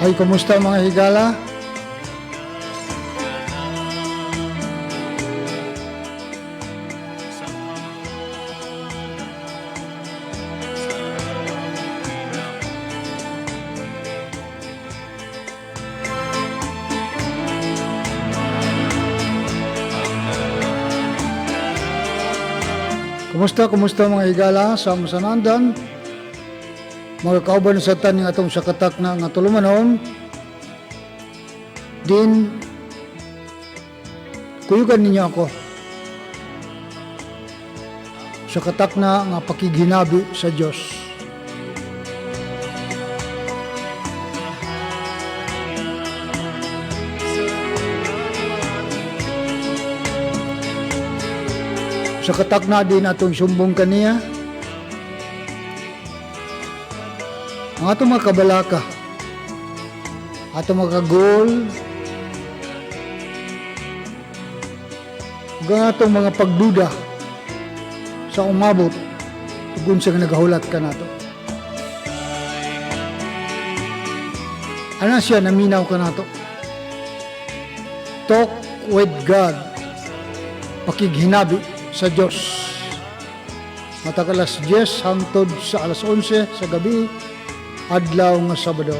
Ay, kumusta, mga higala? Kumusta, kumusta, mga higala sa masanandan? Mga kauban sa taning atong sa katak na nga tulumanon, din kuyugan ninyo ako sa katak na nga pakighinabi sa Dios. Sa katak na din atong sumbong kaniya ang atong mga kabalaka, atong mga goal, ug ang atong mga pagduda sa umabot ug unsa nga nagahulat kanato. Ana siya naminaw kanato. Talk with God. Pakighinabi sa Dios. Matag alas 10 hangtod sa alas 11 sa gabi, adlaw nga Sabado.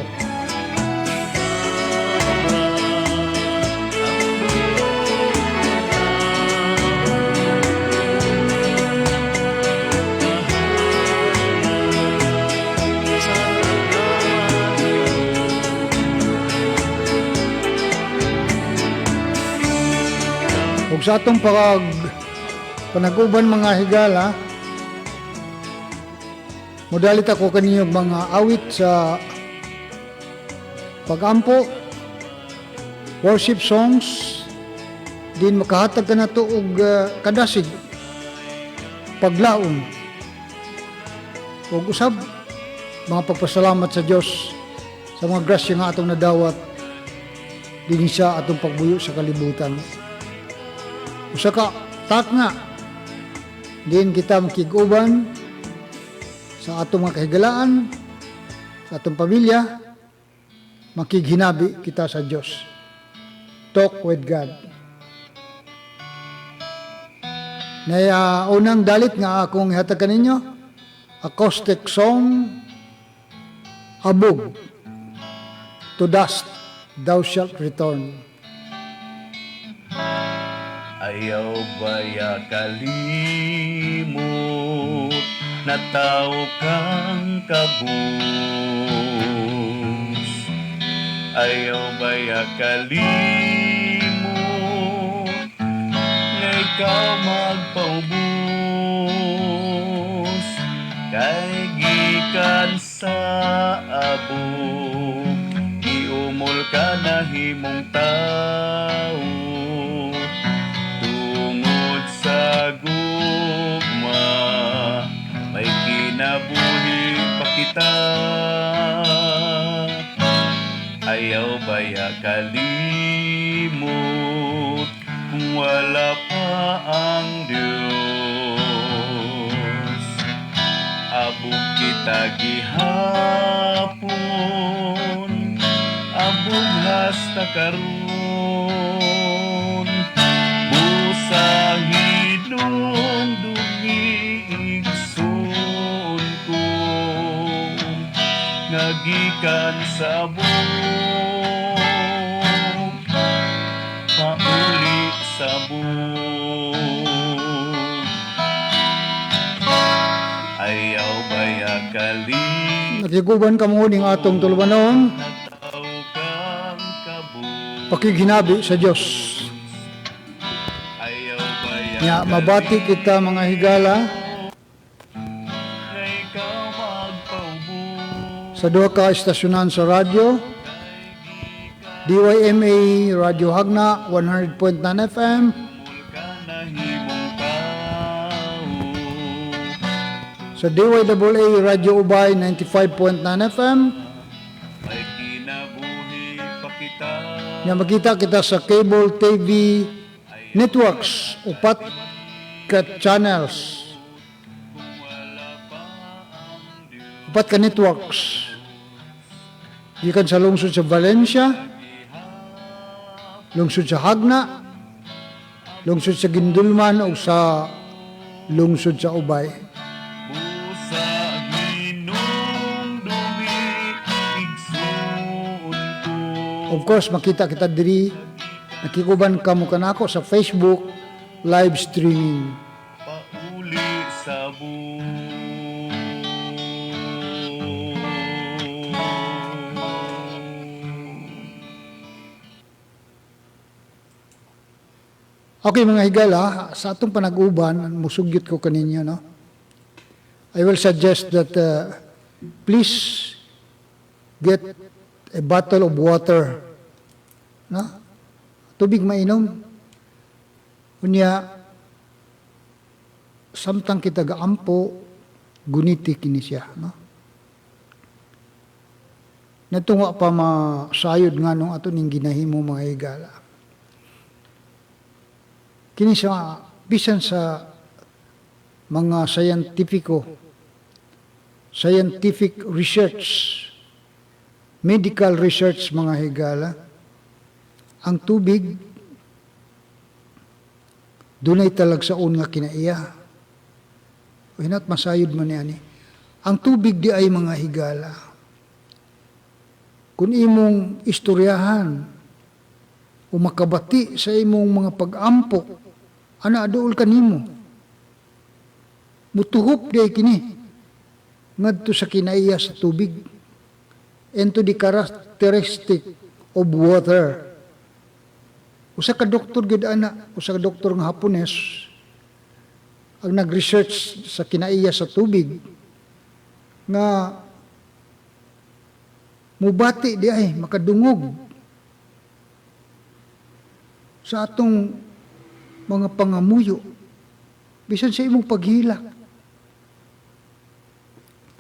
Ug sa atong panag-uban, mga higala, modalit ako kaninyong mga awit sa pagampo, worship songs, din makahatag ka nato og kadasig, paglaom, ug usab mga pagpasalamat sa Dios sa mga grasya nga atong nadawat dinhi sa atong pagbuyo sa kalibutan. Usa ka takna din kita makig-uban sa atong mga kahigalaan, sa atong pamilya, makighinabi kita sa Dios. Talk with God. Na unang dalit nga akong ihatag kaninyo, acoustic song, "Abog," "To dust thou shalt return." Ayaw baya kalimot na tao kang kabus? Ayaw baya kalimot na ikaw magpaubos? Kay gikan sa abog, giumol ka na himong tao. Tungod sa gugma, may kinabuhi pa kita. Ayaw baya kalimot kung wala pa ang Diyos? Abog kita gihapon, abog hasta karon. Busa hinumdumi, igsoon ko, nga gikan sa abog pauli sa abog. Ayaw baya kalimot Nakiguban kamo ning atong tulumanon, na tao kang kabus? Pakighinabi sa Dios. Ayaw baya Nya mabati kita, mga higala, na ikaw magpaubos? Sa duha ka istasyonan sa radyo, DYMA Radio Jagna 100.9 FM Ka na himong tao sa DYAA Radio Ubay 95.9 FM. May kinabuhi pa kita. Nya makita kita sa cable TV networks, upat ka channels, Wala pa ang Diyos. Upat ka networks. Gikan sa lungsod sa Valencia, lungsod sa Jagna, lungsod sa Guindulman o sa lungsod sa Ubay. Busa hinumdumi, igsuon ko. Of course, makita kita diri, nakikuban kamo kanako sa Facebook live streaming. Pauli sa buong. Okay, mga higala, sa atong panag-uban, musugyot ko kaninyo, no? I will suggest that please get a bottle of water, no? Tubig mainom. Unya, samtang kita gaampo, guniti kini siya, no? Natungwa pa masayod nga nung ato ning ginahimo, mga higala. Kini sa bisan sa mga scientifico, scientific research, medical research, mga higala, ang tubig dunay talagsaon nga kinaiya. Hinat masayod man niya ni. Ang tubig di ay, mga higala, kung imong istoryahan o makabati sa imong mga pag-ampo, ana aduol kanimo. Mutuhop di ay kini ngadto sa kinaiya sa tubig, into the characteristic of water. Usa ka doktor gid ana, usa ka doktor nga Hapones ang nag-research sa kinaiya sa tubig nga mubati di ay, makadungog sa atong mga pangamuyo bisan sa imong paghilak.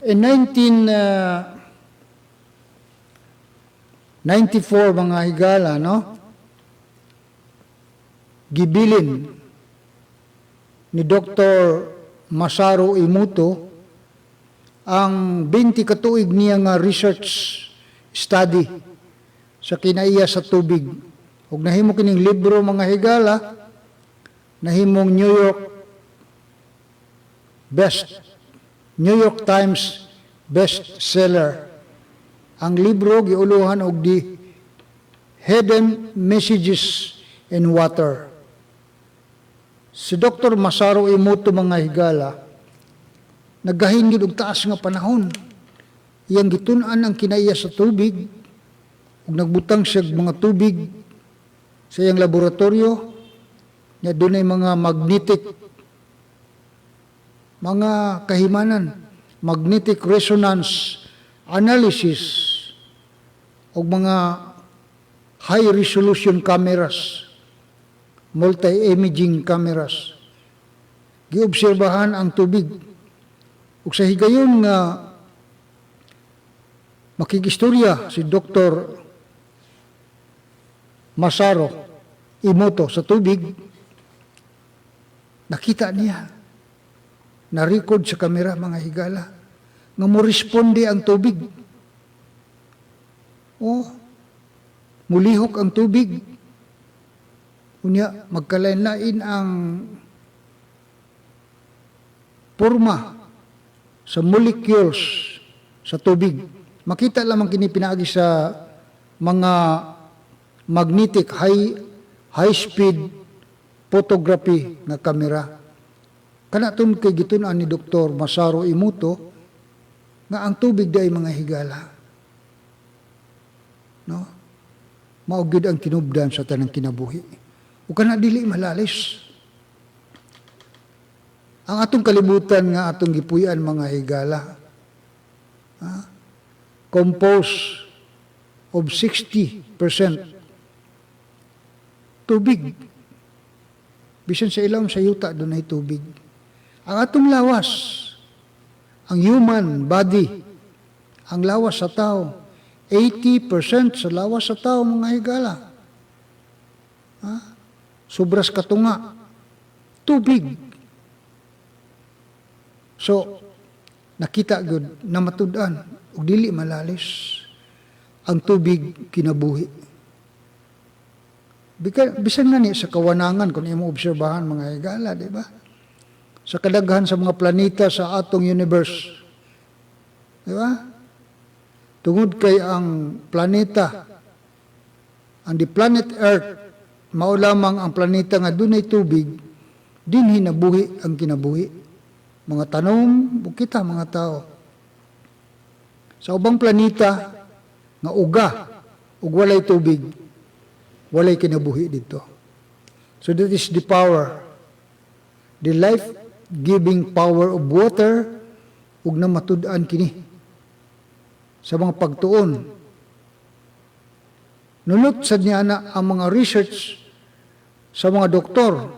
In 1994, mga higala, no, gibilin ni Dr. Masaru Emoto ang 20 katuig niya nga research study sa kinaiya sa tubig. Ug nahimo kining libro, mga higala, nahimong New York Times bestseller. Ang libro giuluhan og The Hidden Messages in Water. Si Dr. Masaru Emoto, mga higala, nagahin gid og taas nga panahon. Iyang gitun-an ang kinaiya sa tubig ug nagbutang siya og mga tubig sa iyang laboratorio nya dunay mga magnetic mga kahimanan, magnetic resonance analysis og mga high resolution cameras, multi-imaging cameras. Giobserbahan ang tubig. Ug sa higayon nga makigistorya si Dr. Masaru Emoto sa tubig, nakita niya, na-record sa kamera, mga higala, nga mo responde ang tubig. Oh, mulihok ang tubig. Unya, magkalain-lain ang porma sa molecules sa tubig. Makita lamang kini pinaagi sa mga magnetic high high speed photography nga kamera. Kana tun kay gitun-an ni Dr. Masaru Emoto nga ang tubig di ay, mga higala, no? Mao gyud ang tinubdan sa tanang kinabuhi. Ug kana dili malalis. Ang atong kalibutan nga atong gipuy-an, mga higala, ha, composed of 60% tubig. Bisan sa ilawom sa yuta, dunay tubig. Ang atong lawas, ang human body, ang lawas sa tao, 80% sa lawas sa tao, mga higala, ha, sobras katunga, tubig. So, nakita gud na matud-an ug dili malalis. Ang tubig kinabuhi. Bisan nga ni sa kawanangan, kung imo obserbahan, mga higala, di ba? Sa kadaghan sa mga planeta sa atong universe. Di ba? Tungod kay ang planeta, ang the planet Earth, mao lamang ang planeta nga dunay tubig, dinhi nabuhi ang kinabuhi. Mga tanom, ug kita mga tao. Sa ubang planeta nga uga ug walay tubig, walay kinabuhi didto. So that is the power, the life-giving power of water, ug namatud-an kini sa mga pagtuon. Nunot sad niya na ang mga research sa mga doktor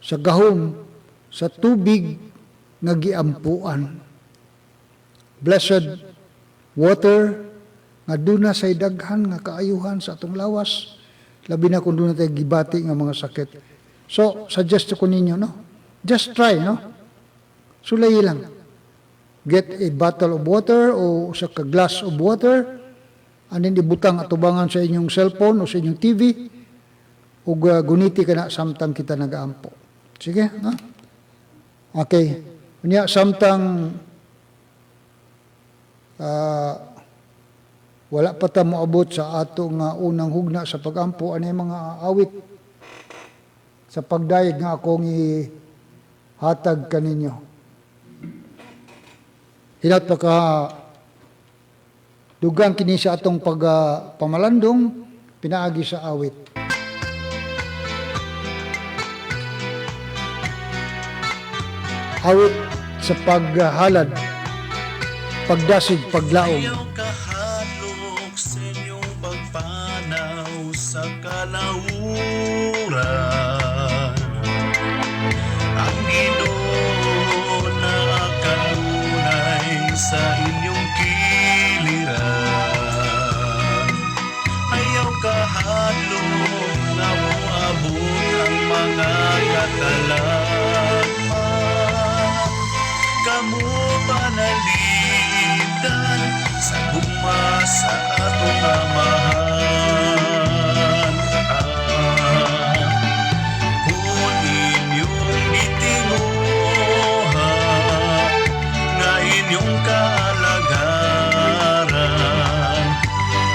sa gahom sa tubig nga giampuan. Blessed water nga duna say daghan nga kaayuhan sa atong lawas, labi na kung duna tay gibati nga mga sakit. So, suggest ko ninyo, no? Just try, no? Sulay lang. Get a bottle of water o sa ka glass of water and then ibutang atubangan sa inyong cellphone o sa inyong TV ug guniti kana samtang kita nagaampo. Sige, no? Okay. Unya, samtang wala pa ta moabot sa ato nga unang hugna sa pagampo, ano yung mga awit sa pagdayeg nga akong ihatag kaninyo. Hinat pa ka dugang kini sa atong pag pamalandong pinaagi sa awit. Awit sa paghalad, pagdasig, paglaom. Ayaw kahadlok sa inyong pagpanaw sa kalawuran. Ang Ginoo nakanunay sa inyong kiliran. Ayaw kahadlok nga moabot ang mga katalagman. Kamu panalipdan sa gugma sa atong Amahan. Kung inyong gitinguha nga inyong kaalagaran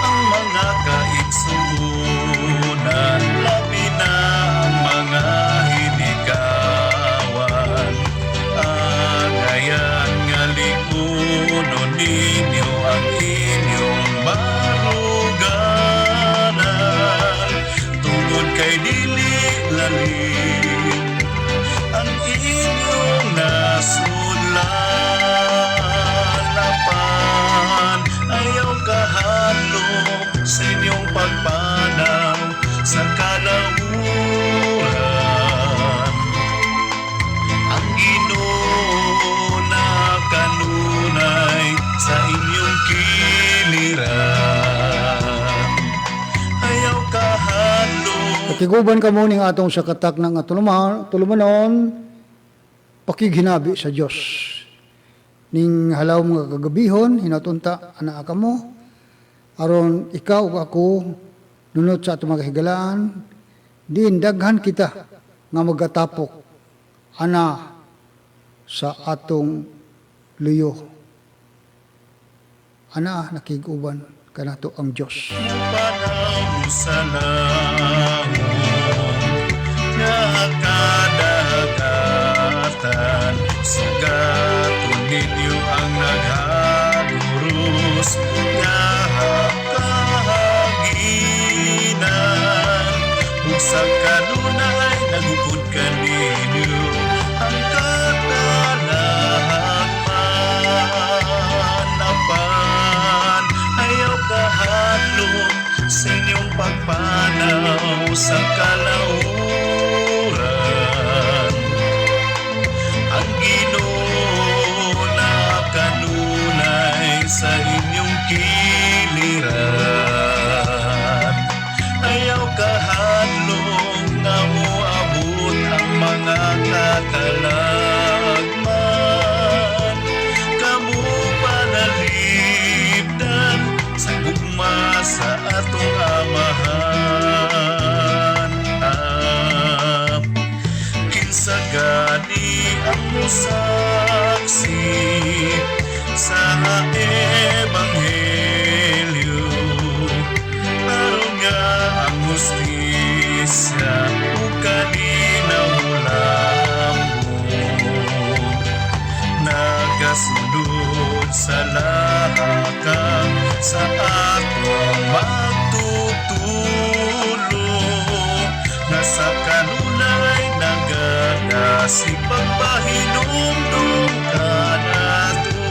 ang mga kaigsuonan, labi na ang mga hinikawan. Angayan nga liunon ninyo ang inyong baruganan tungod kay dili lalim ang inyong nasudlan. Apan ayaw kahadlok sa inyong pagpanaw sa kalawuran. Ang Ginoo na kanunay sa inyong kiliran. Ayaw kahadlok. Pakiguban kamo ning atong sa katak ng tulumanon, pakighinabi sa Dios. Ning halaw mga kagabihon, hinatunta anaa kamo, aron ikaw ug ako nunot sa atong mga higalaan, diin daghan kita nga magatapok ana sa atong luyo. Ana, nakiguban kanato ang Dios. Panaw sa langit nga kadagatan, sugaton ninyo ang naghaguros nga kahaginan, ug sa kanunay nagukod kaninyo ang katalagman. Apan ayaw kahadlok sa inyong pagpanaw sa kalauran. Ang Ginoo na kanunay sa inyong kiliran. Ayaw kahadlok nga moabot ang mga katalagman. Kamu panalipdan sa Sa atong Amahan. Kinsa gani ang musaksi sa Ebanghelyo, aron nga ang hustisya ug kalinaw lambo nagasunod sa lakang sa atong magtutulo nga sa kanunay nagadasi pagpahinumdum kanato,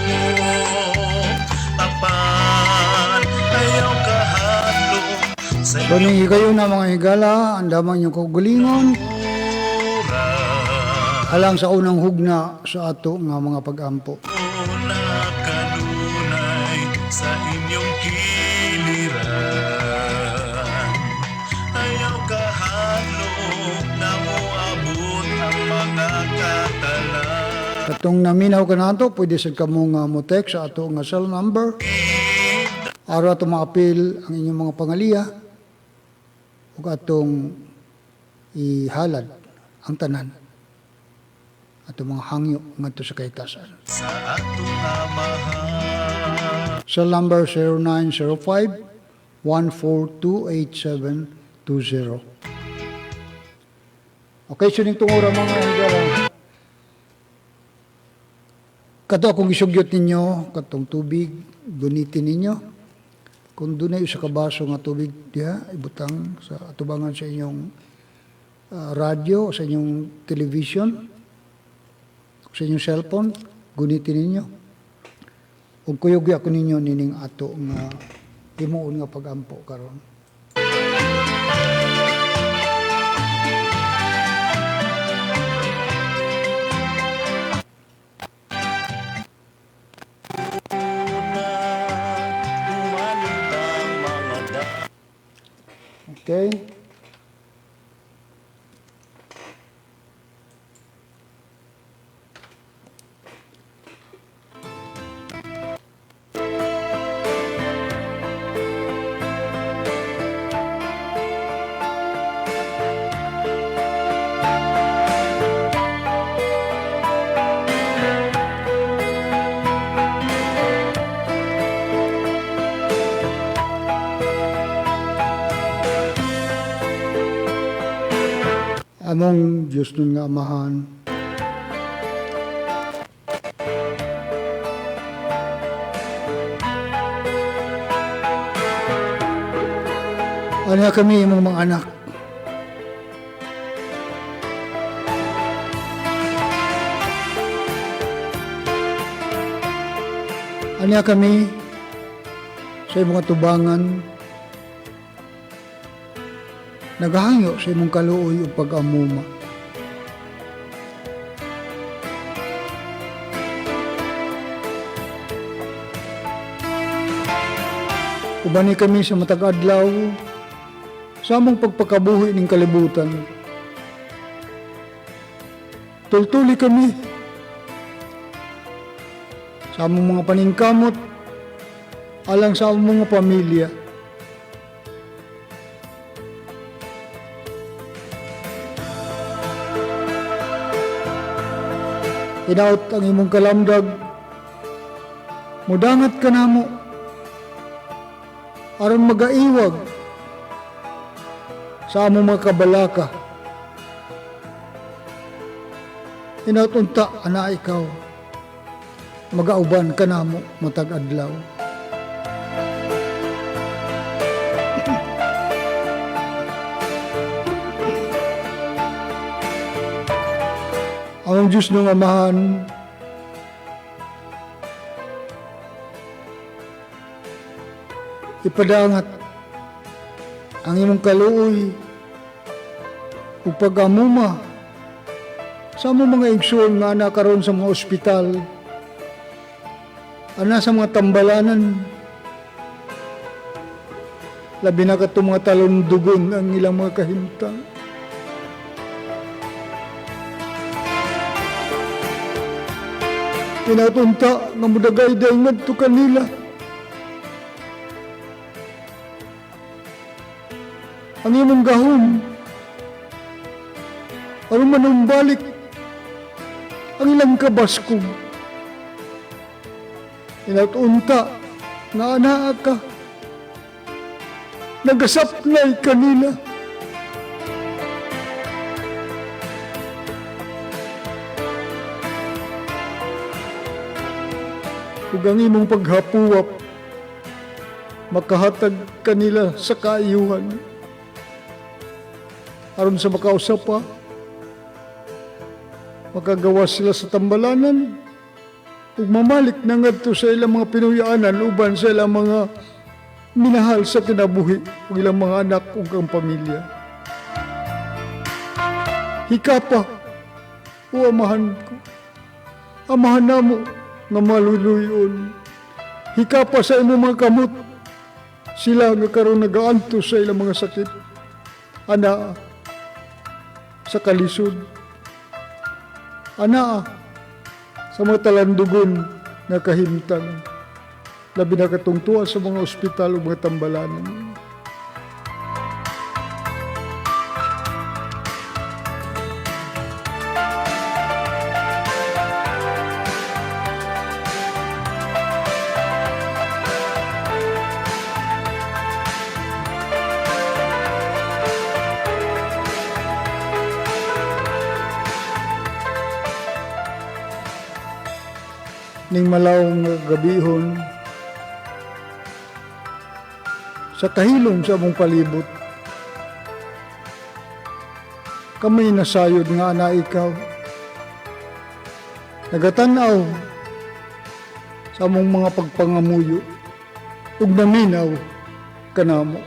apan ayaw kahadlok sa So ning higayon na, mga higala, andamang inyong kaugalingon inyong alang sa unang hugna sa ato nga mga pag-ampo. Na kanunay sa inyong kiliran. Ayaw kahadlok na moabot ang mga katalan. Katong naminaw ka nato, pwede sad kamo nga mo text sa ato nga cell number. Aron ato maapil ang inyong mga pangaliya ug atong ihalad ang tanan atong mga hangyo ngadto sa kahitasan. Sa atong Amahan. Cell number 0905 1428720. Okay, so ning tungura, mga higala. Kato akong gisugyot ninyo, katong tubig, gunitin ninyo. Kung dunay usa ka baso nga tubig diha, ibutang sa atubangan sa inyong radyo, sa inyong television, sa inyong cellphone, gunitin ninyo. Ug kuyog ako ninyo nining ato nga himuon nga pagampo karon. Umanit ang mga Okay? Among Diyos nun nga Amahan, ania kami imong mga anak. Ania kami sa imong atubangan, nagahangyo sa imong kaluoy ug pag-amuma. Ubani kami sa matag adlaw sa among pagpakabuhi ning kalibutan. Tultuli kami sa among mga paningkamot alang sa among mga pamilya. Hinaut ang imong kalamdag, mudangat ka namo, aron magaiwag sa among mga kabalaka. Hinaut unta, ana ikaw, magauban ka namo matag adlaw. Among Diyos nung Amahan, ipadangat ang imong kaluoy ug pag-amuma sa among mga igsoon nga ana karon sa mga ospital, ana sa mga tambalanan, labi na katong mga talundugon ang ilang mga kahimtang. Hinaut unta nga mudagayday ngadto kanila. Ang imong gahom aron manumbalik ang ilang kabaskog. Hinaot unta nga anaa ka, nagasapnay kanila. Ug ang imong paghapuwap makahatag kanila sa kaayuhan aron sa makausap pa makagawa sila sa tambalanan ug mamalik na ngadto sa ilang mga pinuyaanan uban sa ilang mga minahal sa kinabuhi ug ilang mga anak ug ang pamilya. Hikapa, o Amahan ko, Amahan namo nga maluluyon. Hikapa sa imong mga kamot sila nga karon nagaantos sa ilang mga sakit, anaa sa kalisod, anaa sa mga talandugon nga kahimtang, labi na katong tuwa sa mga ospital ug mga tambalanan. Ning malawong nga gabihon, sa kahilom sa among palibot, kami nasayod nga ana ikaw, nagatan-aw sa among mga pagpangamuyo ug naminaw kanamo.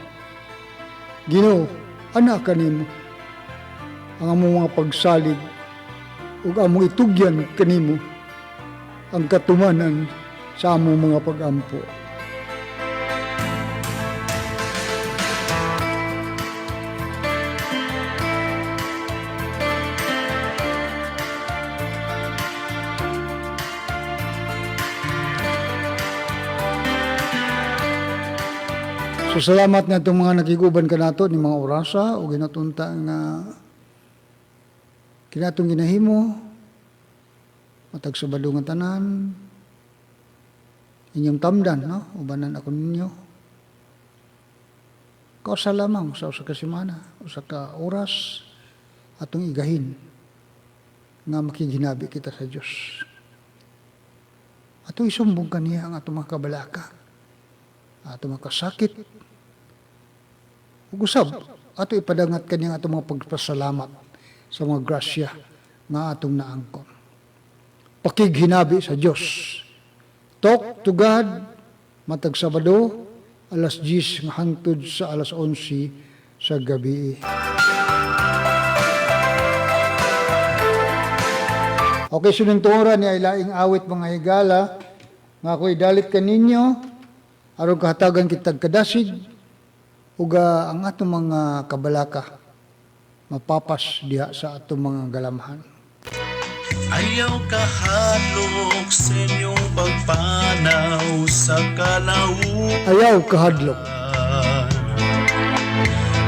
Ginoo, ana kanimo ang among mga pagsalig ug among itugyan kanimo ang katumanan sa among mga pag-ampo. So salamat nga itong mga nakiguban kanato ni mga orasa o ginatunta nga kinatong ginahimo matag Sabado nga tanan inyong tamdan, no? Ubanan ako ninyo kausa lamang sa usa ka semana, usa ka oras atong igahin nga makiginabi kita sa Dios. Atong isumbong kaniya ang atong mga kabalaka, atong mga kasakit, ug usab ato ipadangat kaniya ang atong mga pagpasalamat sa mga grasya nga atong naangkon. Pakighinabi sa Dios. Talk to God matag Sabado alas 10 nga hangtod sa alas 11 sa gabi. Okay, sunod ni ay laing awit, mga higala, nga ako idalit kaninyo aron kahatagan kitag kadasig ug ang atong mga kabalaka mapapas diha sa atong mga galamhan. Ayaw kahadlok sa inyong pagpanaw sa kalaunan. Ayaw kahadlok.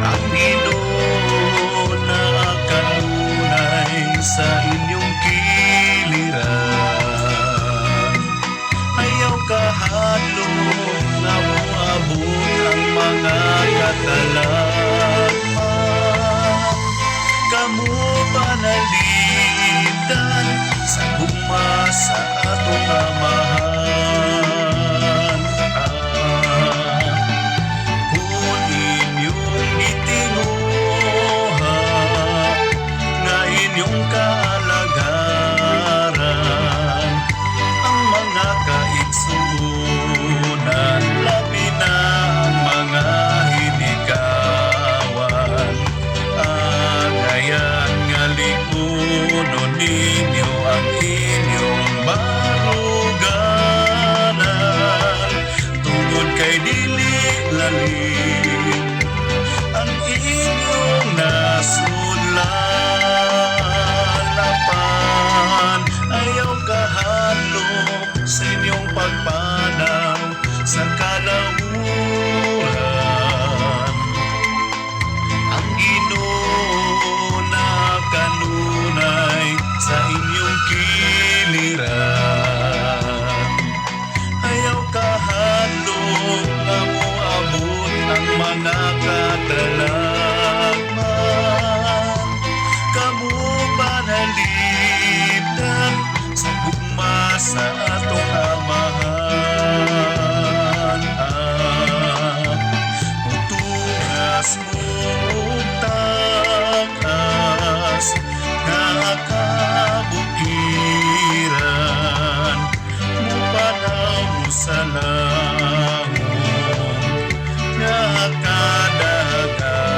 Ang Ginoo na kanunay sa inyong kiliran. Ayaw kahadlok nga moabot ang mga katalagman. Kamu panalipdan sa gugma sa atong Amahan. Kung inyong gitinguha nga inyong kaalagaran ang mga kaigsuonan, labi na ang mga hinikawan, angayan nga liunon ninyo ang inyong baruganan. mga katalagman. Kamo panalipdan sa gugma sa atong Amahan. Ah, mutungas mo og taas nga kabukiran, mupanaw mo sa lahom nga kadagatan.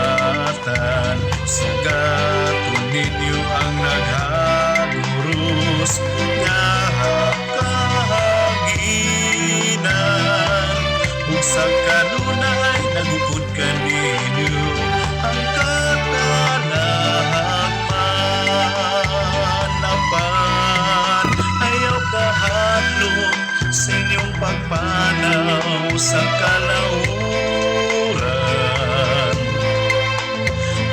Sugaton ninyo ang naghaguros nga kahanginan, ug sa kanunay nagupod kaninyo ang katalagman. Apan ayaw kahadlok sa inyong pagpanaw sa kalauran.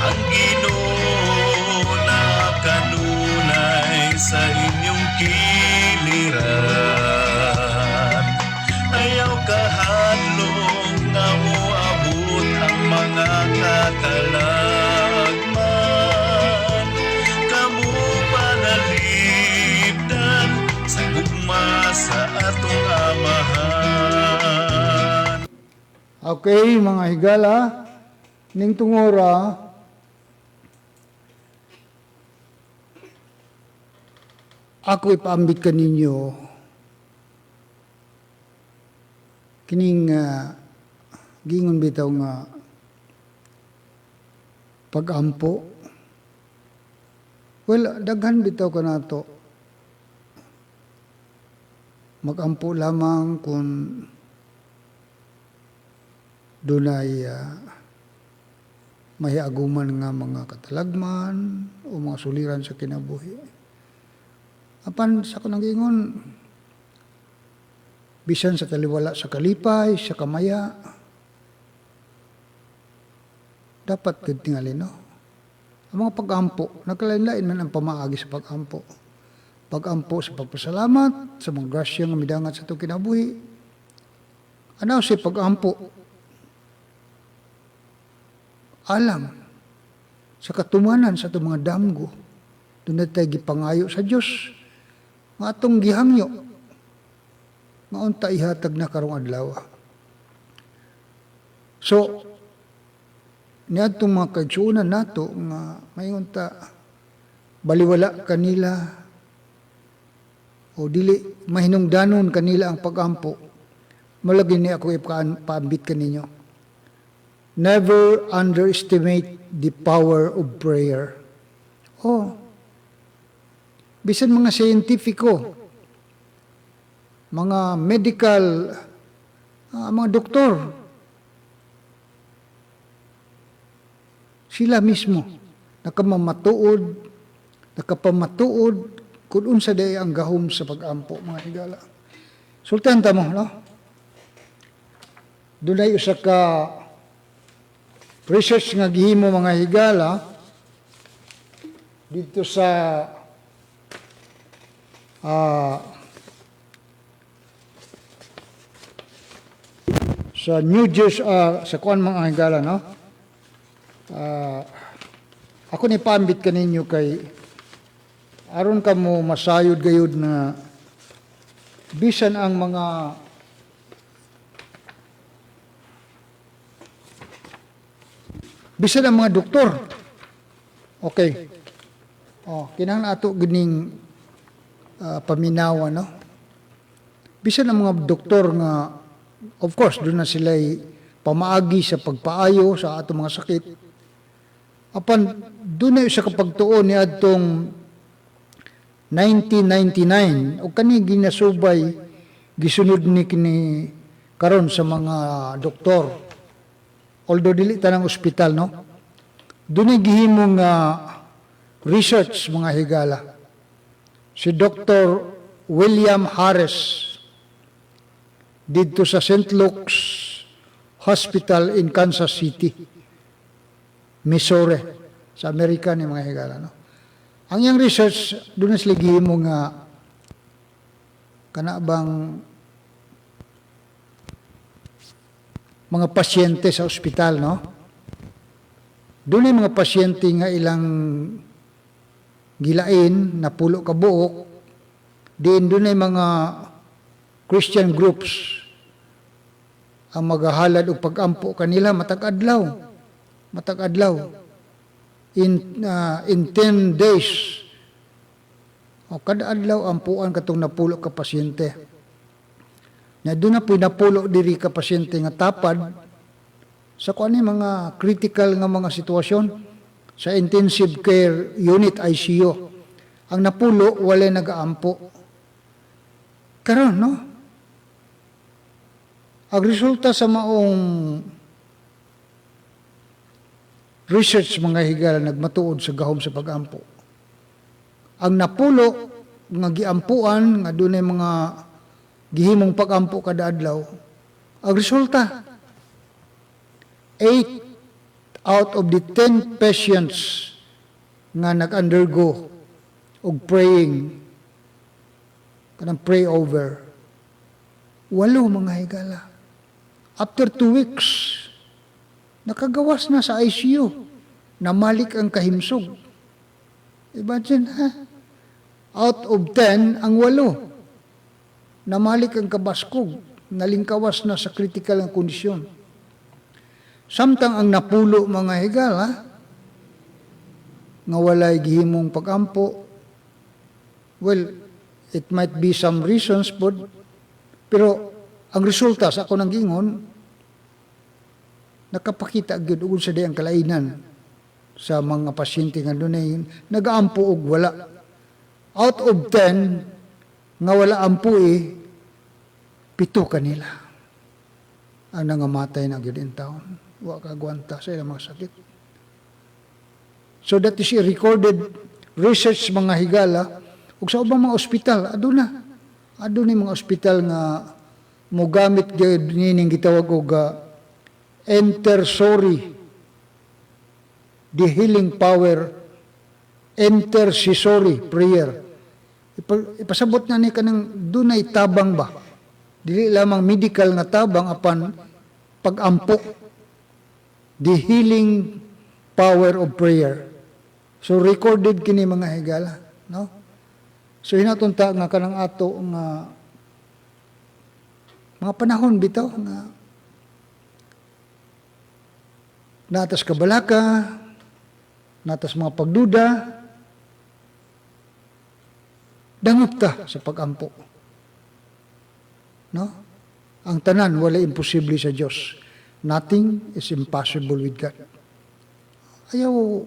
Ang Ginoo na kanunay sa inyong kiliran. Ayaw kahadlok nga moabot ang mga katalagman. Kamo panalipdan sa gugma sa atong Amahan. Okay, mga higala, ning tungora, ako ipaambit kaninyo kining gingon bitaw nga pag-ampo. Well, daghan bitaw kanato. Mag-ampo lamang kung dunay mahiaguman nga mga katalagman o mga suliran sa kinabuhi. Apan sa kanang ingon, bisan sa taliwala sa kalipay, sa kamaya, dapat gud tingali, no? Ang mga pag-ampo, nagkalain-lain man ang pamaagi sa pag-ampo. Pag-ampo sa pagpasalamat, sa mga grasya nga midangat sa itong kinabuhi. Ano si pag-ampo? Alang sa katumanan sa itong mga damgo, doon na tayo gipangayo sa Diyos, nga atong gihangyo, nga unta ihatag na karong adlaw. So, niadtong mga kaigsuonan nato nga maingon ta baliwala kanila o dili mahinungdanon kanila ang pag-ampo, malagi ni ako ipaambit kaninyo. Never underestimate the power of prayer. Oh, bisan mga siyentifiko, mga medical, mga doktor, sila mismo nakamamatuod, nakapamatuod kung unsa day ang gahom sa pag-ampo, mga higala. Sultihan ta mo, no? Dunay usa ka research nga gihimo, mga higala, dito sa sa New Jersey, sa kuan, mga higala, no? Ako ni paambit kaninyo kay aron kamo masayod gayud na bisan ang mga doktor. Okay. Oh, kinahanglan ato gining paminawa, no? Bisan ang mga doktor nga, of course, doon na sila pamaagi sa pagpaayo sa atong mga sakit. Apan doon na sa kapagtuon ni adtong 1999 o kani ginasubay gisunod ni kini karon sa mga doktor. Although dili tanang ospital, no? Doon ay gihimo nga research, mga higala. Si Dr. William Harris didto sa St. Luke's Hospital in Kansas City, Missouri, sa Amerika ni, mga higala, no? Ang iyang research, doon na sila gihimo nga kana bang Mga pasyente sa ospital, no? Dunay mga pasyente nga ilang gilain, 10 ka buok, diin dunay mga Christian groups ang magahalad og pag-ampo kanila matag adlaw. Matag adlaw. In 10 days. O kada adlaw ampuan katong 10 ka pasyente. Nya duna po'y 10 diri ka pasyente nga tapad sa kuan ni mga critical nga mga sitwasyon sa intensive care unit, ICU. Ang 10 walay nagaampo. Karon, no? Ang resulta sa maong research, mga higala, nagmatuod sa gahom sa pagampo. Ang 10 nga giampuan nga dunay mga gihimong pagampo kada adlaw, ang resulta, 8 out of the 10 patients nga nag-undergo og praying, kanang pray over, 8, mga higala, after 2 weeks, nakagawas na sa ICU. Namalik ang kahimsog. Imagine, ha? Out of 10, ang 8. Namalik ang kabaskog. Nalingkawas na sa critical ang kondisyon. Samtang ang 10, mga higala, nga walay gihimong pagampo, well, it might be some reasons, but, pero ang resulta sa ako nang giingon, nakapakita gyud ug sa ang kalainan sa mga pasyente nga dunay nagaampo og wala. Out of 10 nga wala ampui, 7 kanila ang nangamatay na gyud in taon. Wa kagwanta sa ilang mga sakit. So that is a recorded research, mga higala, ug sa ubang mga ospital aduna. Aduna mga ospital nga mogamit gyud nining gitawag og intercessory, the healing power intercessory prayer. Ipasabot nga ni kanang dunay tabang ba, dili lamang medical nga tabang apan pagampo, the healing power of prayer. So recorded kini, mga higala, no? So hinaton ta nga kanang ato nga mga panahon bitaw nga natas kabalaka, natas mga pagduda, dangop ta sa pagampo. No? Ang tanan wala imposible sa Dios. Nothing is impossible with God. Ayaw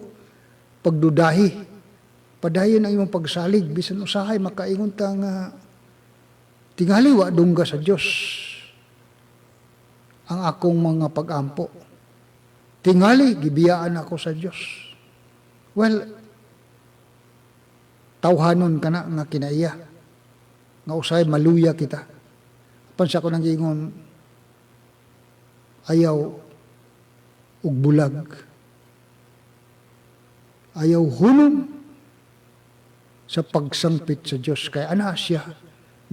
pagdudahi. Padayon ang imong pagsalig bisan usahay makaingon ta nga tingali wa dungga sa Dios ang akong mga pagampo. Tingali gibiyaan ako sa Dios. Well, tawhanon ka na nga kinaiya. Nga usahay maluya kita. Apan sa ako nang giingon, ayaw ug bulag. Ayaw hulom sa pagsangpit sa Dios kay ana siya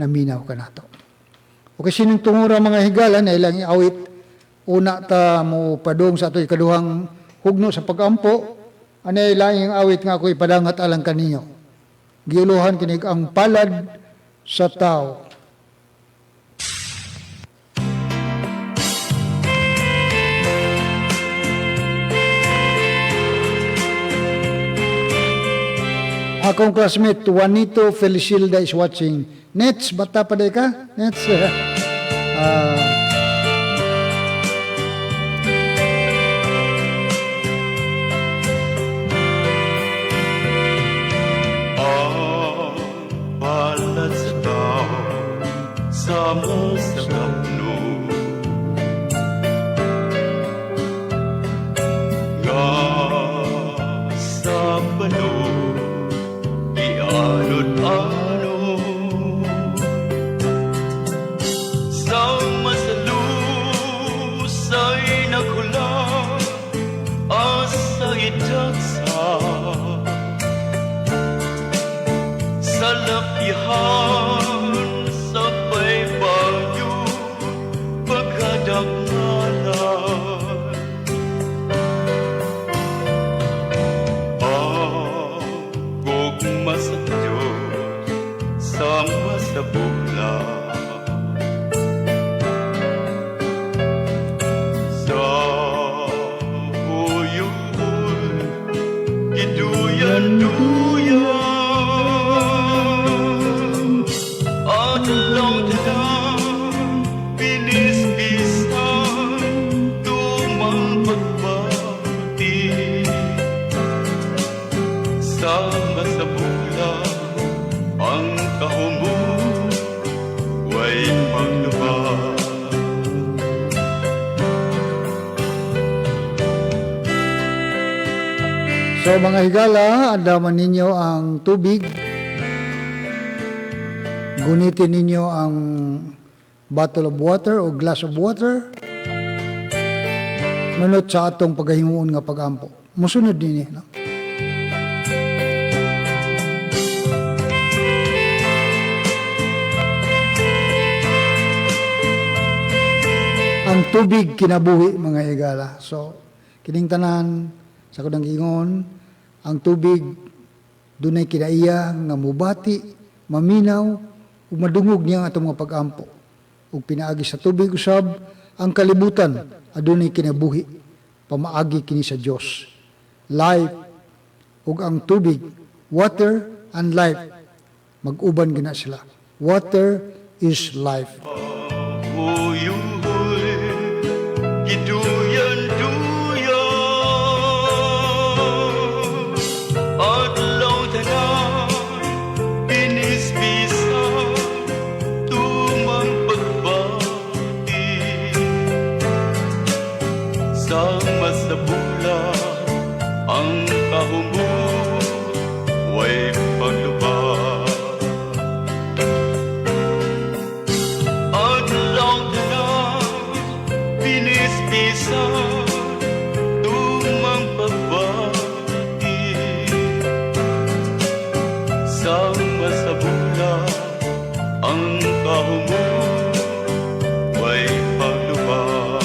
naminaw kanato. Okay, sining tungura, mga higala, na ilang iawit una ta mo padung sa ato ikaduhang hugno sa pagampo. Ana ilang awit nga ako ipadangat alang kaninyo. Giuluhan kinig "Ang Palad sa Tao." Akong classmate, Juanito Felicilda, is watching. Nets, bata pa di ka? Nets. Ah, Ang palad sa tao sama sa gapno nga sa balo ianod-anod sama sa lusay naghulat asa gidagsa sa lapihan sa baybayon. Duyan, adlaw tanan pinispisan tumang pagbati sama sa bulan ang kahumbo way paglubad. So mga higala, andaman ninyo ang tubig. Gunitin ninyo ang bottle of water o glass of water. Nunot sa atong pagahimuon nga pagampo. Musunod dinhi, no? Ang tubig kinabuhi, mga higala. So, kining tanan sa kanang giingon, ang tubig dunay kinaiya nga mubati, maminaw ug madungog niya ang atong mga pag-ampo. Ug pinaagi sa tubig usab ang kalibutan adunay kinabuhi pamaagi kini sa Dios. Life ug ang tubig, water and life, mag-uban gina sila. Water is life. Uyuy, giduyan duyan, adlaw tanan pinispisan tumang pagbati sama sa bulan ang kahumbo way paglubad. Adlaw tanan pinispisan tumang pagbati sama sa bulan ang kahumbo way paglubad.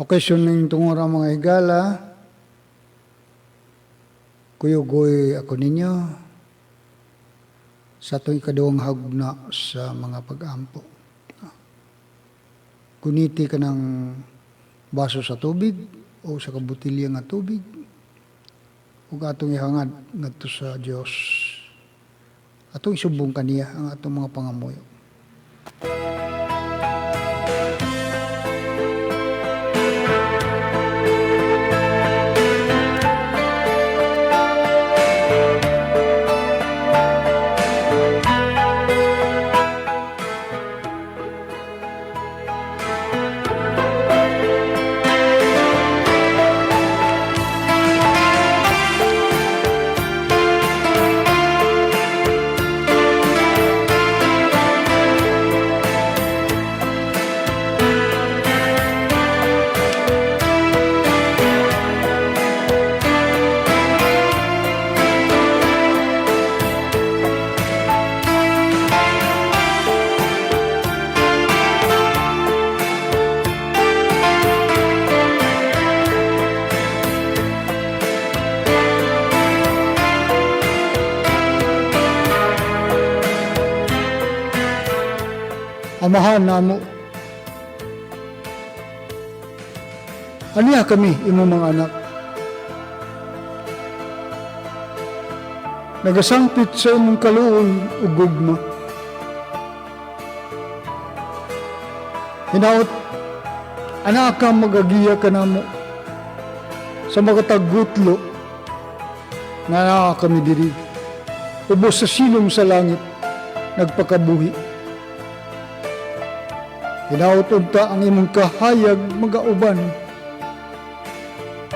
Okay, so ning tungora, mga higala, kuyugoy ako ninyo sa atong ikaduhang hagna sa mga pag-ampo. Guniti ka ng baso sa tubig o sa kabutilya nga tubig ug atong ihangad ngadto sa Dios. Atong isumbong kaniya ang atong mga pangamuyo. Amahan namo, aniya kami imong mga anak, nagasangpit sa imong kaluoy ug gugma. Hinaot, anaa ka magagiya kanamo sa makatagutlo nga naa kami diri ubos sa silong sa langit nagpakabuhi. Hinaot unta ang imong kahayag magauban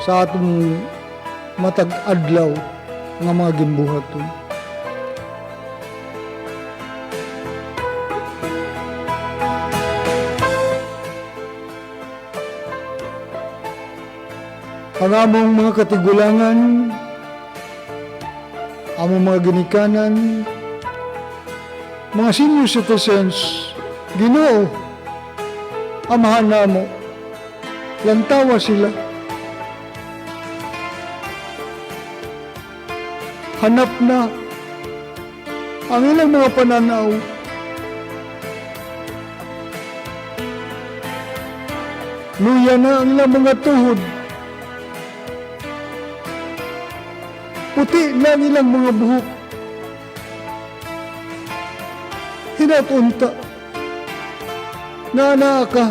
sa atong matag adlaw nga mga gimbuhaton. Ang among mga katigulangan, among mga ginikanan, mga senior citizens, Ginoo, amahan namo, lantawa sila. Hanap na ang ilang mga pananaw. Luya na ang ilang mga tuhod. Puti na ang ilang mga buhok. Hinaot unta nga naa ka.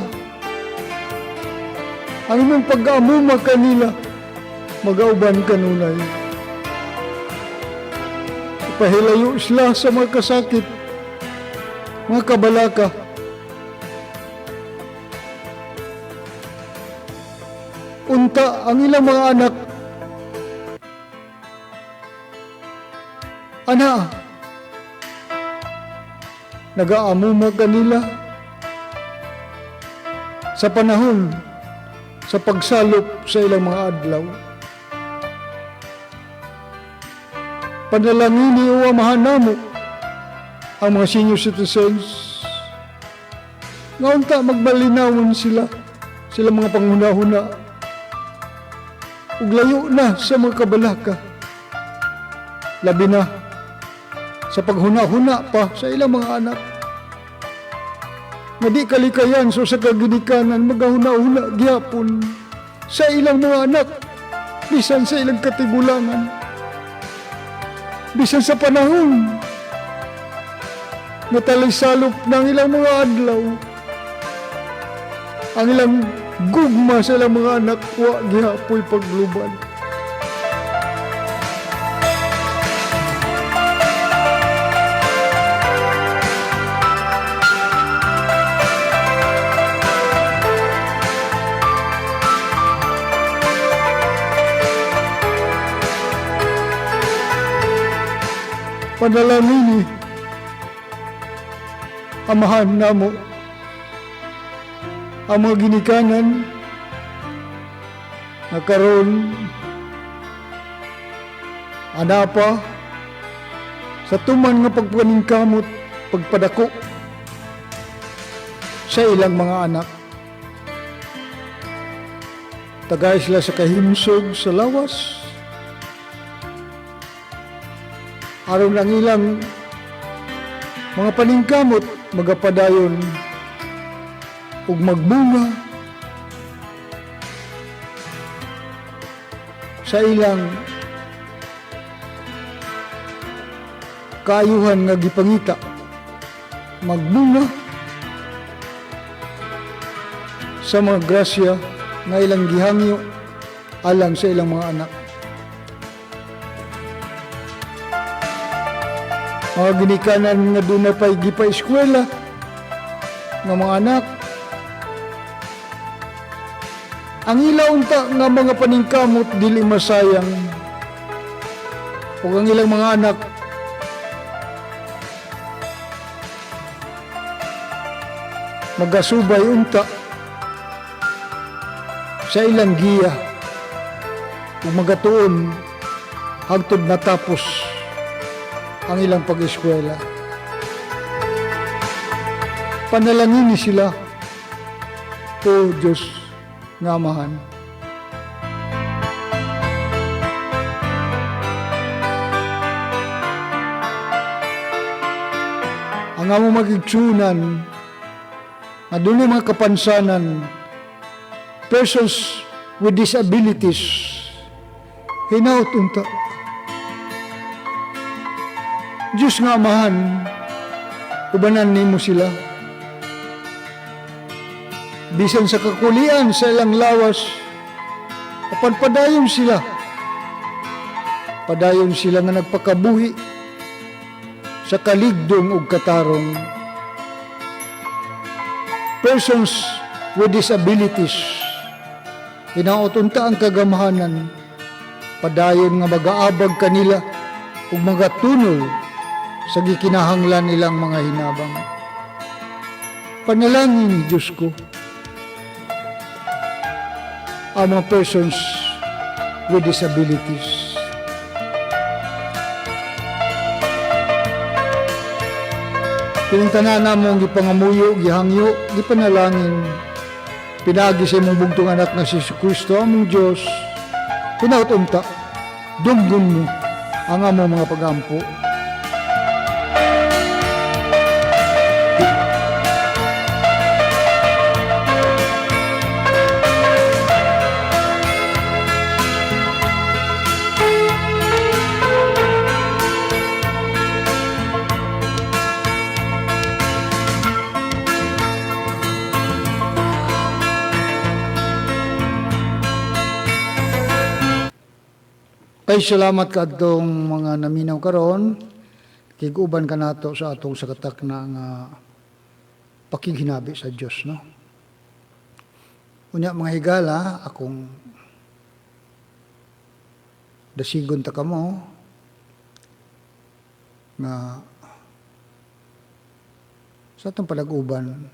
Ang imong pag-amuma kanila, magauban kanunay. Ipahilayo sila sa mga kasakit, mga kabalaka. Unta ang ilang mga anak, ana, nagaamuma kanila sa panahon sa pagsalop sa ilang mga adlaw. Panalangini o Amahan namo ang mga senior citizens nga unta magmalinawon sila, sila mga panghuna-huna ug layo na sa mga kabalaka, labi na sa paghuna-huna pa sa ilang mga anak nga di kalikayan so sa kaginikanan magahuna-huna gihapon sa ilang mga anak, bisan sa ilang katigulangan, bisan sa panahon nga talisalop ng ilang mga adlaw, ang ilang gugma sa ilang mga anak wa gihapoy pagluban. Panalangini, Amahan namo ang mga ginikanan na karon ana pa sa tuman nga pagpaningkamot, pagpadako sa ilang mga anak. Tagay sila sa kahimsog sa lawas, aron ang ilang mga paningkamot magapadayon ug magbunga sa ilang kaayuhan nga gipangita, magbunga sa mga grasya nga ilang gihangyo alang sa ilang mga anak. Mga ginikanan nga doon na pa'y gipa-eskwela nga mga anak, ang ila unta nga mga paningkamot dili masayang, ug ang ilang mga anak magasubay unta sa ilang giya ug magatuon hangtod natapos ang ilang pag-eskwela. Panalangin sila, O Diyos nga Amahan. Ang among magigtsunan, nga dunay mga kapansanan, persons with disabilities, hinaut unta. Diyos nga Amahan, ubanan nimo sila. Bisan sa kakulian sa ilang lawas, apan padayon sila. Padayon sila nga nagpakabuhi sa kaligdong ug katarong. Persons with disabilities, hinaot unta ang kagamhanan, padayon nga magaabag kanila ug magatunol sa gikinahanglan nilang mga hinabang. Panalangin, Diyos ko, ang mga persons with disabilities. Kining tanan namong gipangamuyo, gihangyo, gipanalangin, pinaagi sa imong bugtong anak na si Jesucristo, among Diyos, hinaot unta, dunggon mo ang among mga pagampo. Kay salamat kadtong mga naminaw karon, kig-uban kanato sa atong sakatak na nga pakighinabi sa Dios, no? Unya, mga higala, akong dasigon ta kamo nga sa atong palag-uban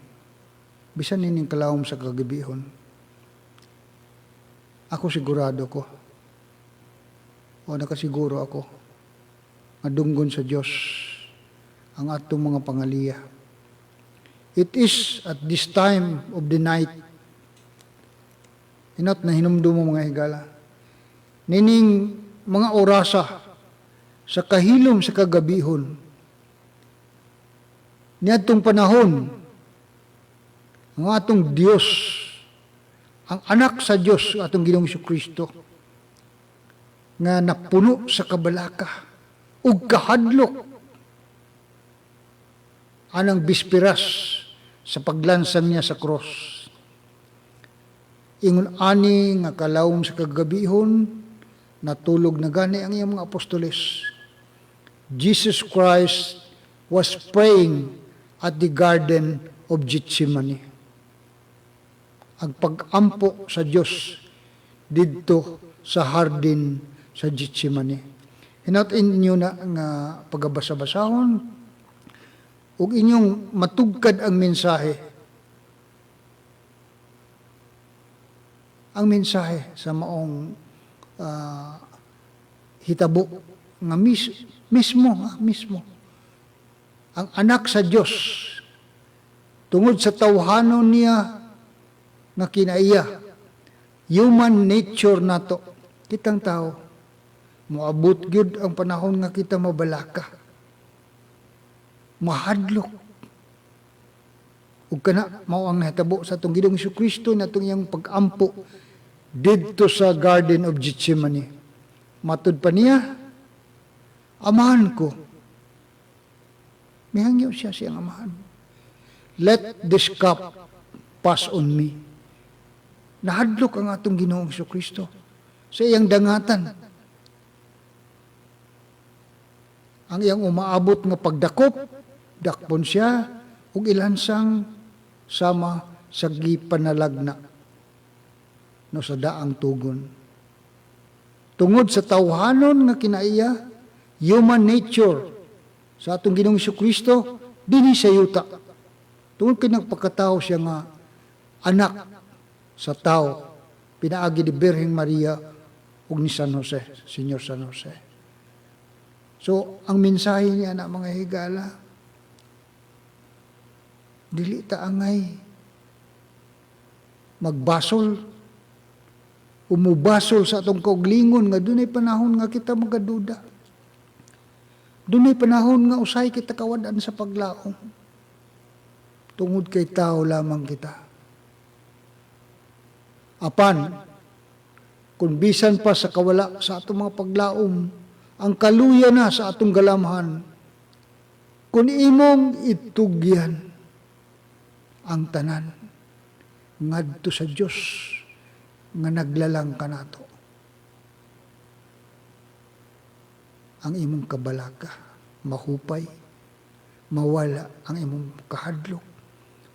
bisan nining kalawom sa kagabihon, ako sigurado ko o nakasiguro ako nga dunggon sa Dios ang atong mga pangaliya. It is at this time of the night. Inot na hinumdum mo, mga higala. Nining mga orasa sa kahilom sa kagabihon. Niadtong panahon, ang atong Dios, ang anak sa Dios, atong Ginoong Kristo, nga napuno sa kabalaka ug kahadlok anang bispiras sa paglansang niya sa cross. Ingon ani nga kalawom sa kagabihon, natulog na gani ang iyang mga apostoles. Jesus Christ was praying at the Garden of Gethsemane. Ang pag-ampo sa Dios didto sa hardin sa Gethsemane. Hinot inyo na nga pagabasa-basahon ug inyong matugkad ang mensahe. Ang mensahe sa maong hitabo nga mismo ha, mismo ang anak sa Dios, tungod sa tawhanon niya nga kinaiya, human nature nato, kitang tao, moabot gyud ang panahon nga kita mabalaka, mahadlok. Ug kana mao ang nahitabo sa atong Ginoong Kristo natong iyang pag-ampo didto sa Garden of Gethsemane. Matud pa niya, "Amahan ko." Mihangyo siya siyang amahan. "Let this cup pass on me." Nahadlok ang atong Ginoong Kristo sa iyang dangatan. Ang iyang umaabot nga pagdakop, dakpon siya ug ilansang sama sa gipanalagna no sa daang tugon. Tungod sa tawhanon nga kinaiya, human nature sa atong Ginoong Kristo dinhi sa yuta. Tungod kay nagpakatao siya nga anak sa tao pinaagi ni Birheng Maria ug ni San Jose, Senyor San Jose. So, ang mensahe niya na, mga higala, dili ta angay magbasol, umubasol sa atong kauglingon nga dunay panahon nga kita magaduda. Dunay panahon nga usay kita kawad-an sa paglaom. Tungod kay tao lamang kita. Apan, kung bisan pa sa kawala sa atong mga paglaom, ang kaluya na sa atong galamhan, kung imong itugyan ang tanan ngadto sa Dios nga naglalang kanato, ang imong kabalaka mahupay, mawala ang imong kahadlok,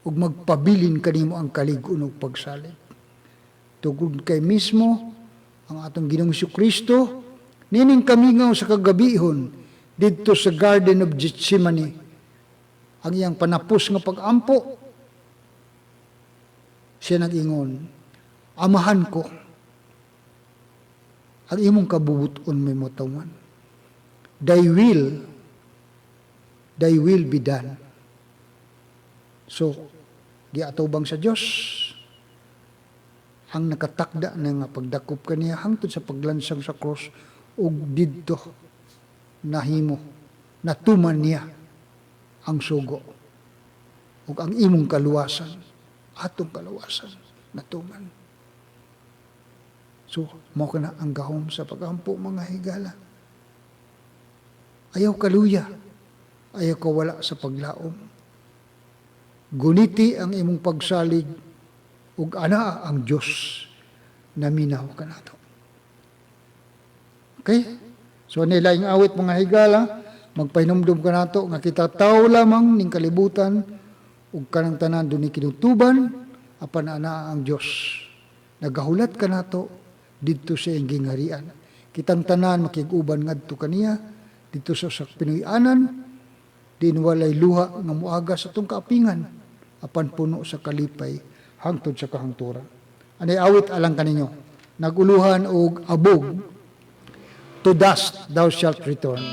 ug magpabilin kanimo ang kalig-on ug pagsalig. Tungod kay mismo ang atong Ginoong Kristo nining kamingaw sa kagabihon didto sa Garden of Gethsemane, ang iyang panapos nga pag-ampo, siya nag-ingon, "Amahan ko, ang imong kabubuton may motuman. Thy will be done." So, giatubang sa Dios ang nakatakda na nga pagdakop kaniya hangtod sa paglansang sa cross, ug didto nahimo, natuman niya ang sugo ug ang imong kaluwasan, atong kaluwasan, natuman. So, mao kana ang gahom sa pagampo, mga higala. Ayaw kaluya, ayaw kawala sa paglaom. Guniti ang imong pagsalig ug ana ang Dios naminaw kanato. Okay? So nila yung awit, mga higala, magpahinumdum ka nato nga kita tao lamang ning kalibutan ug kanang tanan dunay kinutuban, apan ana ang Dios. Nagahulat kanato didto sa iyang gingharian. Kitang tanan makig-uban ngadto kaniya didto sa Pinoy-anan, din walay luha nga muaga sa atong kaapingan, apan puno sa kalipay hangtod sa kahangturan. Anay awit alang kaninyo. Naguluhan og abog, "To dust thou shalt return."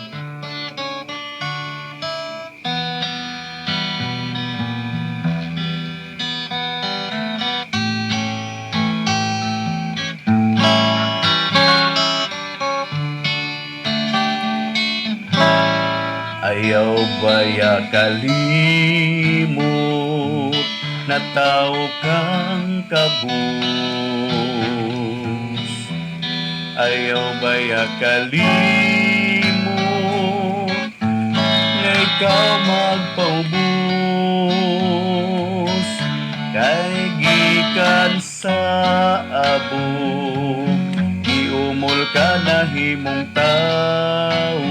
Ayaw baya kalimot na tao kang kabus? Ayaw baya kalimot nga ikaw magpaubos? Kay gikan sa abog, giumol ka na himong tao.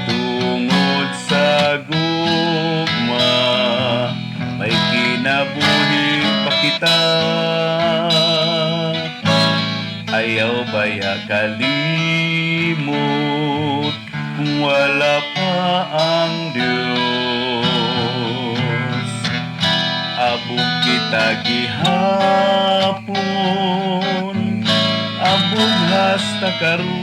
Tungod sa gugma, may kinabuhi pa kita. Ayaw baya kalimot kung wala pa ang Diyos? Abog kita gihapon, abog hasta karon.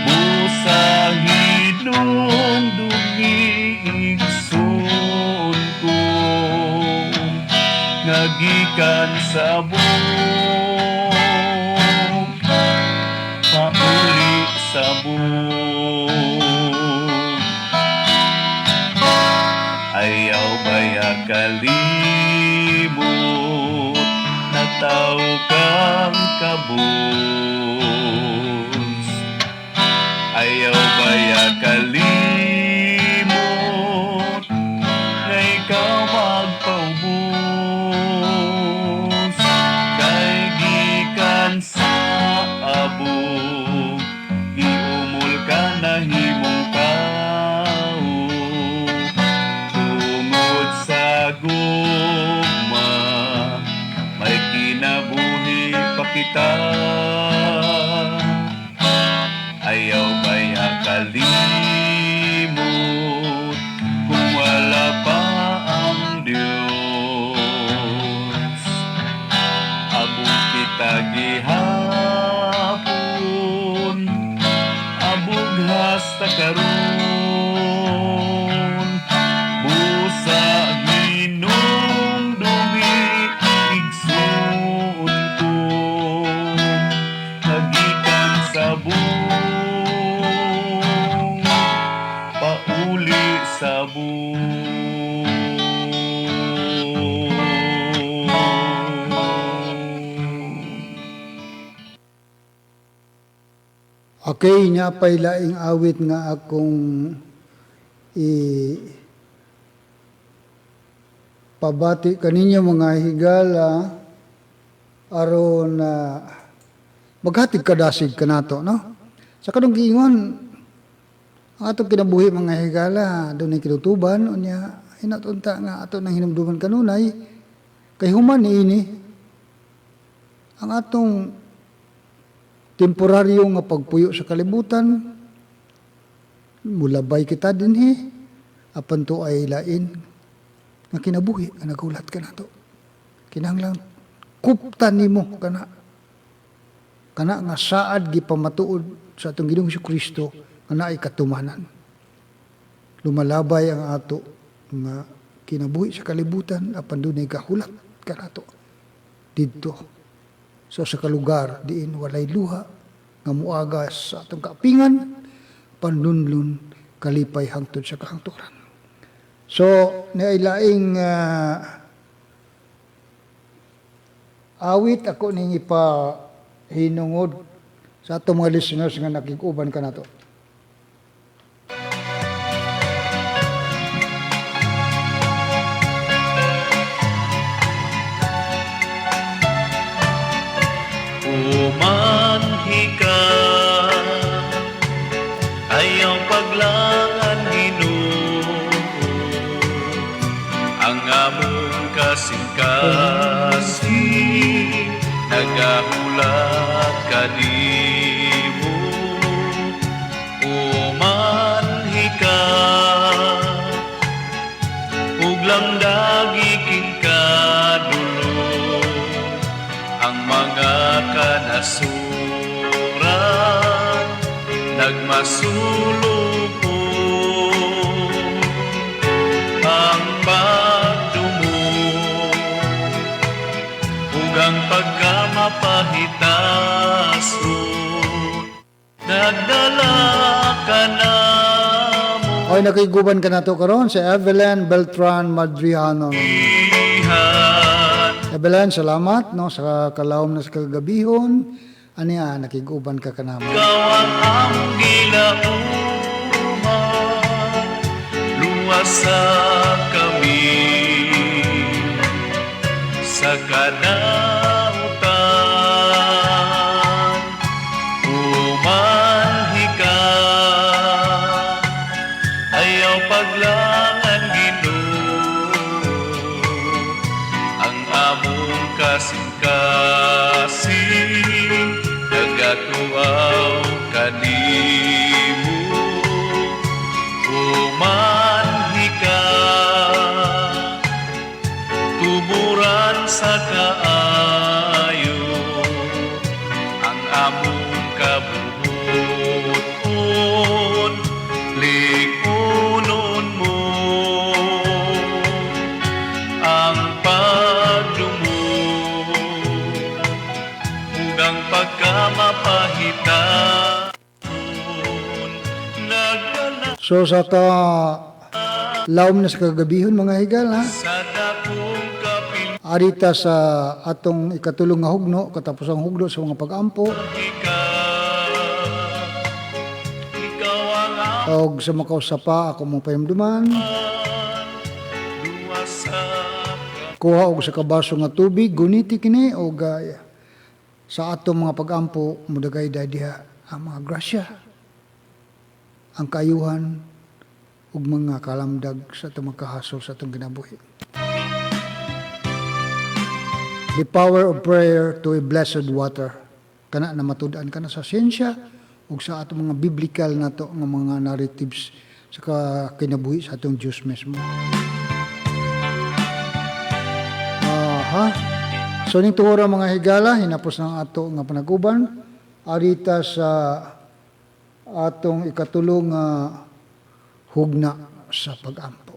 Busa hinumdumi, igsoon ko, nga gikan sa abog pauli sa abog. Ayaw baya kalimot na tao kang kabus? Ayaw baya kalimot na ikaw magpaubos? Kay gikan sa abog, giumol ka na himong tao. Tungod sa gugma, may kinabuhi pa kita. Ayaw baya kalimot kung wala pa ang Diyos? Abog kita gihapon, abog hasta karon. Busa hinumdumi, igsoon ko, nga gikan sa abog pauli sa abog. Okay, nya pay laing awit nga akong i pabati kaninyo, mga higala, aron na maghatid kadasig kanato, no? Sa kanong giingon, ang atong kinabuhi, mga higala, dunay kinutuban. Unya hinatunta nga ato nang hinumduman kanunay kay human niini ang atong temporaryo nga pagpuyo sa kalibutan, mulabay kita dinhi, apan to ay lain nga kinabuhi nga nagahulat kanato. Kinahanglan kuptan nimo kana kana nga saad gipamatuod sa atong Ginoong Kristo nga naay katumanan. Lumalabay ang ato nga kinabuhi sa kalibutan, apan dunay gahulat kanato didto sa kalugar diin walay luha nga muagas sa atong kaapingan, panlunlun kalipay hangtod sa kahangturan. So naay laing awit ako ning ipa hinungod sa atong mga listeners nga nakig-uban kanato. O Ang among kasing-kasing nagahulat kanimo. Umanhi ka ug lamdagi kingkadulong ang mga kanasuran nagmasulupon ang pagdumot ug ang pagkamapahitason nagdala kanamo. Ay, nakiguban ka nato karon sa Evelyn Beltran Madriano. Ihan. Evelyn, salamat, no, sa kalawom na sa kagabihon. Ania nakiguban ka kanamo. Ikaw ang among gilauman, luwasa kami sa kadautan. Umanhi ka, ayaw paglangan, Ginoo, ang among kasing-kasing nagatuaw kanimo. Umanhi ka, tuburan sa kaayo ang among kabuhuton, likunon mo ang pagdumot ug ang pagkamapahitason nagdala So sa ka lawom na sa kagabihon, mga higal, ha. sa dakong kapil. Arita sa atong ikatulong nga hugno, katapos ang hugno sa mga pag-ampo Ikaw ang og sa makausapa ako mong payumduman. Luwasa. Kuha og sa kabaso nga tubig, guniti kini og sa atong mga pag-ampo mudagay diha ang mga grasya, ang kaayuhan ug mga kalamdag sa atong makahasol sa atong kinabuhi. The power of prayer to a blessed water. Kana na matud-an kana sa siyensya ug sa atong mga biblical nato nga mga narratives sa kinabuhi sa atong Diyos mismo. Aha. So ning tuhora, mga higala, hinapos ng ato nga panaguban arita sa atong ikatulo nga hugna sa pag-ampo.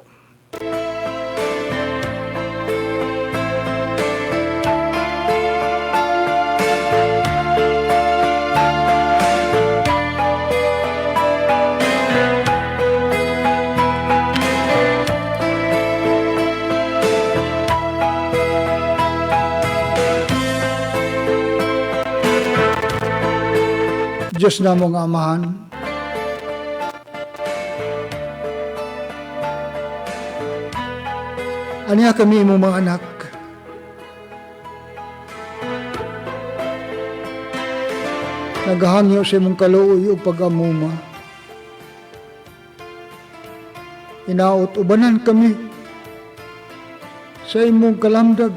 Diyos namo nga Amahan, aniya kami imong mga anak. Nagahangyo sa imong kaluoy ug pag-amuma. Hinaot ubanan kami sa imong kalamdag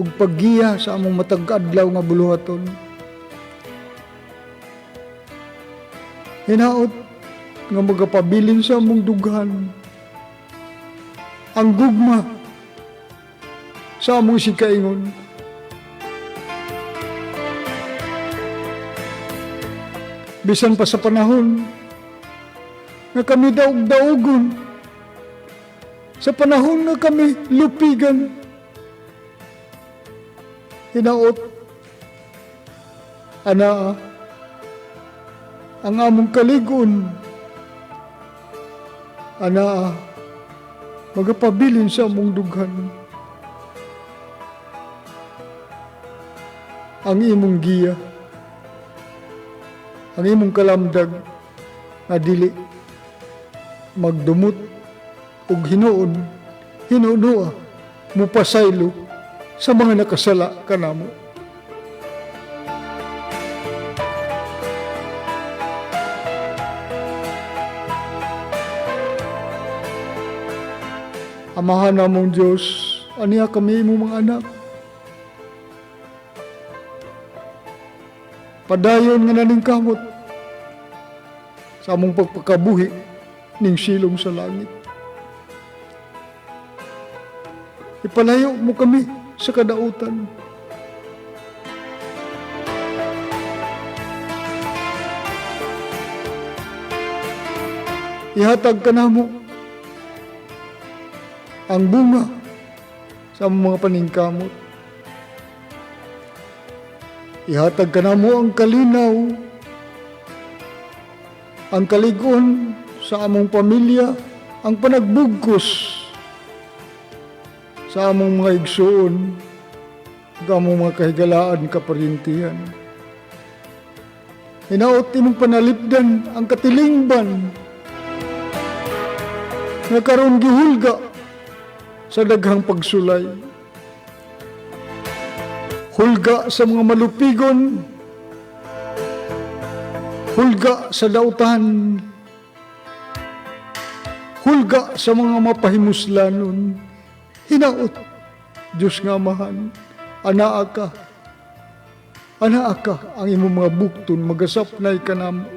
ug paggiya sa among matag adlaw nga buluhaton. Hinaot nga magapabilin sa among dughan ang gugma sa among isigkaingon. Bisan pa sa panahon nga kami daog-daogon, sa panahon nga kami lupigan, hinaot, anaa, ang among kaligon, anaa, magapabilin sa among dughan ang imong giya, ang imong kalamdag nga dili magdumot ug hinuon hinunoa mupasaylo sa mga nakasala kanamo. Amahan namong Diyos, aniya kami imong mga anak. Padayon nga naningkamot sa among pagpakabuhi ning silong sa langit. Ipalayo mo kami sa kadautan. Ihatag ka namo ang bunga sa among mga paningkamot. Ihatag ka namo ang kalinaw, ang kalig-on sa among pamilya, ang panagbugkos sa among mga igsuon, ug among mga kahigalaan kaparintihan. Hinaot imong panalipdan ang katilingban nga karon gihulga sa daghang pagsulay. Hulga sa mga malupigon, hulga sa dautan, hulga sa mga mapahimuslanon. Hinaot, Diyos nga Amahan, anaa ka, anaa ka ang imong mga bukton, magasapnay ka namo,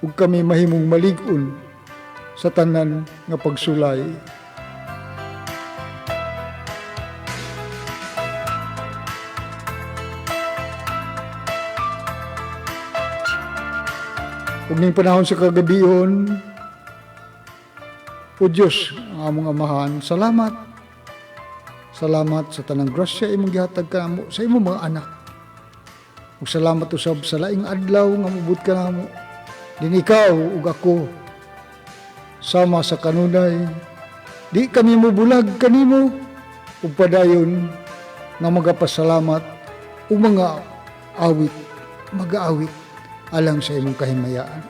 ug kami mahimong malig-on sa tanan nga pagsulay. Ug ning panahon sa kagabihon, o Diyos, ang among Amahan, salamat. Salamat sa tanang grasya imong gihatag kanamo sa imong mga anak. Ug salamat usab sa laing adlaw nga mubot kanamo. Din ikaw ug ako sama sa kanunay, di kami mobulag kanimo ug padayon nga magapasalamat ug mga awit, magaawit alang sa imong kahimayaan.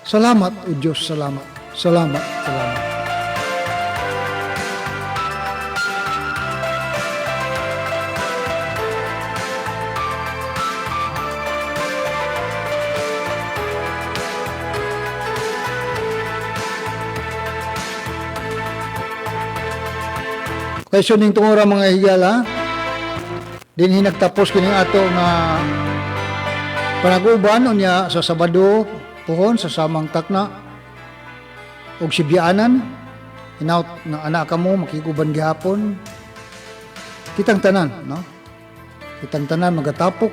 Salamat o Diyos, salamat. Salamat, salamat. Kaysa ning tungora mga higala, dinhi nagtapos kining ato nga panag-uban unya sa Sabado pohon sa samang takna og sibiyaanan. Hinaut nga anak kamo makiguban gihapon. Kitang tanan, no? Kitang tanan magatapok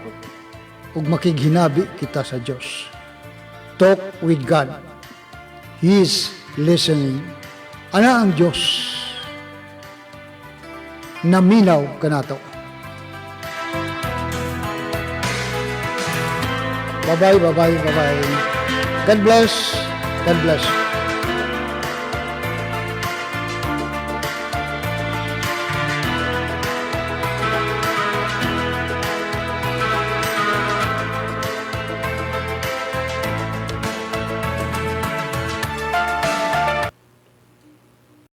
ug makighinabi kita sa Dios. Talk with God. He is listening. Ana ang Dios. Naminaw kanato. Bye-bye, bye-bye, bye-bye. God bless. God bless.